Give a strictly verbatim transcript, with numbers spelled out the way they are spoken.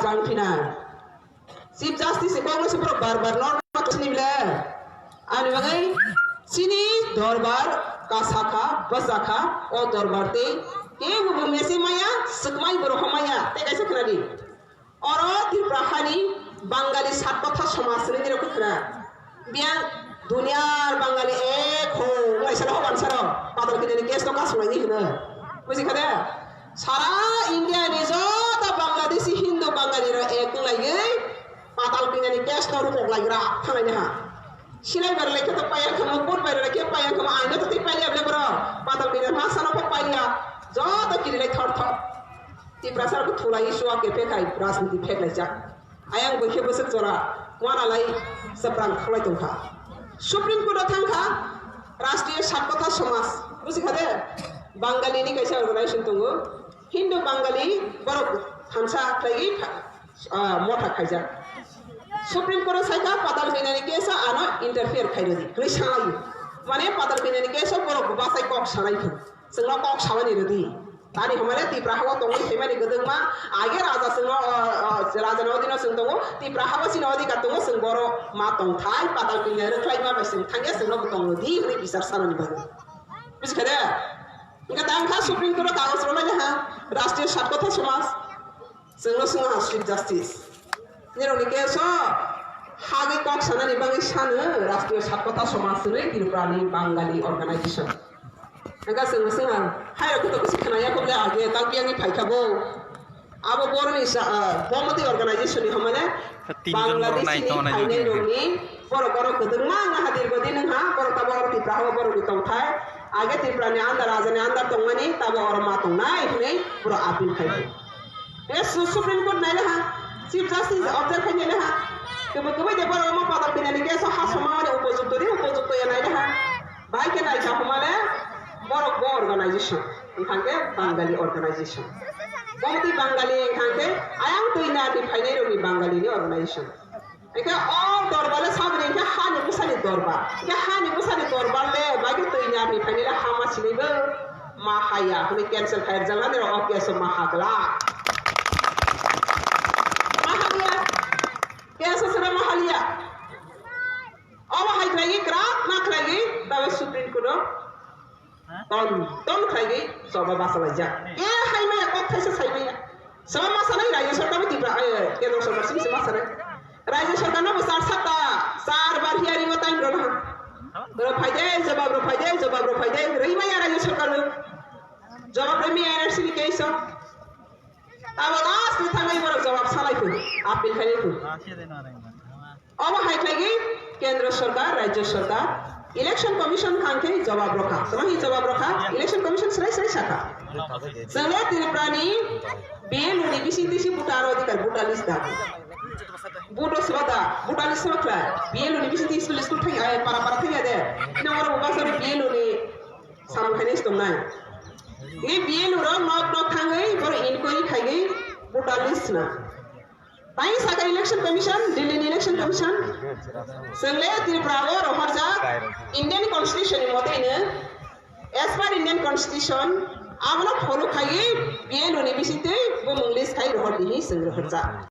bang phina. Chief Justice ni kok no se borok bar bar norma sini bile. Ani bagwi chini dorbar kasakha, bwsakha, o dorbar tei kebo bo mese maya, swkmai borok hamaya, tei kaisa khwnadi. Oro Tripura hani Bangali sat kotha somaj hinwi nini rok khwna. Biyang duniyar Bangali ek ho, wnglaisano ho bansaro, padal kinani case no kasulaini hino. Buji kha de? Sara India ni joto Bangladeshi Hindu Bangali rok ek wnglaigwi, padal kinani case no rukok laigra thanglaini ha. Silai bar lai khe to paiya khe mo, bot bar lai khe paiya khe mo, aino to tei paiya bole bro. Padal kinani ha sano pho paiya, joto kirilai thor thor. Tiprasa rok thulai isua ke phekai rajniti pheklaijak. Ayang bwkhe bwswk jora wanalai swprangrang khaklai tongkha. Supreme Court o thangkha Rashtriya Satkotha Samaj, bujikha de? Bangali ni kaisa organization tongo, Hindu Bangali borok thansa khlaiwi, ah, motha khaijak. Supreme Court o saikha padal binani case o ano interfere khairodi, hwnwi sanai. Mane padal binani case o borok bo bachai kok sanai kho. Chwngno kok samani rwdi. Tani hwnmale Tipra hao tongwi phaimani kwdwkma, age raja chwngno, o, o, raja ni odino chwng tongo, Tipra hao chini odhikar tongo, chwng boro ma tongthai, patal kanya rwkhlaima bai chwng thangya, chwngno bo tong rwdi hwnwi bichar sanani bagwi. Bujikhade? Hwnkhe tang kha Supreme Court o kagoj rwlaini ha, Rashtriya Satkotha Samaj. Chwngno swngno ha Chief Justice. Nirokni case o hagwi kok sanani bagwi sano Rashtriya Satkotha Samaj hwnwi Tripurani Bangali Organization. Hwnkhe chwngno swngha, hairok khe to bwswk khnaya kho bwle age, tang kiyangni phaikha bo. Abo boroni sa-, ah, Gomoti Organization ni hwnmale Bangladesh ni phainai rokni borok borok kwdwkma wngha dirgo din wngha, borok tabo oro Tripura hao borokni tongthai. Age Tripurani under, rajani under tongmani tabo oro ma tongnai hwnwi borok appeal khai. Yes, Su-, Supreme Court nai leha, Chief Justice observe khai nai leha. Kebo kebo de borok omo padal binani case o ha somani upojukto de, upojukto ya nai leha. Bai khe nai kha humale borok bo organization, hwnkhe Bangali organization. Gomoti Bangali hwnkhe ayang twi nani phainai rokni Bangali ni organization. Hwnkhe o dorbar le sabri hwnkhe hani bwsani dorbar. Hwnkhe hani bwsani dorbar le bagwi twi nyarni phainai le hama sinai bo ma haya. Hwnwi cancel khai rwjak nani rok o case o ma hagla. Ma haliya. Case o sira ma haliya. Obo hai khlaiwi kwrak ma khlaiwi tabe Supreme Court o. Ton, ton khlaiwi choba bachalaijak. E hai maya kok thaisa sai maya. Sobo ma sanai Rajya Sarkar bo Tripura, eh, Kendra Sarkar simi se ma sanai. Rajya Sarkar no bo char satta, char bar hearing o time rwna. Rw phaide, jawab rw phaide, jawab rw phaide, rwi maya Rajya Sarkar bo. Jawab rw maya N R C ni case o. Abo last ni thangwi borok jawab salai phu, appeal khailai phu. Omo hai khlaigwi Kendra Sarkar, Rajya Sarkar, Election Commission hwnkhe jawab rokha. Tamo hi jawab rokha? Election Commission srai srai sakha. Chwngno Tripurani B L O ni bising tisi voter adhikar, voter list da. Voter seba da, voter list seba khlai. B L O ni bising tisi school school thangya, para para thangya de. Ino oro bo basari B L O ni samung khainai tongnai. Ni B L O rok nok nok thangwi boro inquiry khaigwi voter list na. Tei saka Election Commission, Delhi ni Election Commission, chwng le Tripura o rohorjak Indian Constitution ni mote no, as per Indian Constitution, abono follow khaiwi B L O ni bisingtwi bumung list khai rohor di hi chwng rohorjak.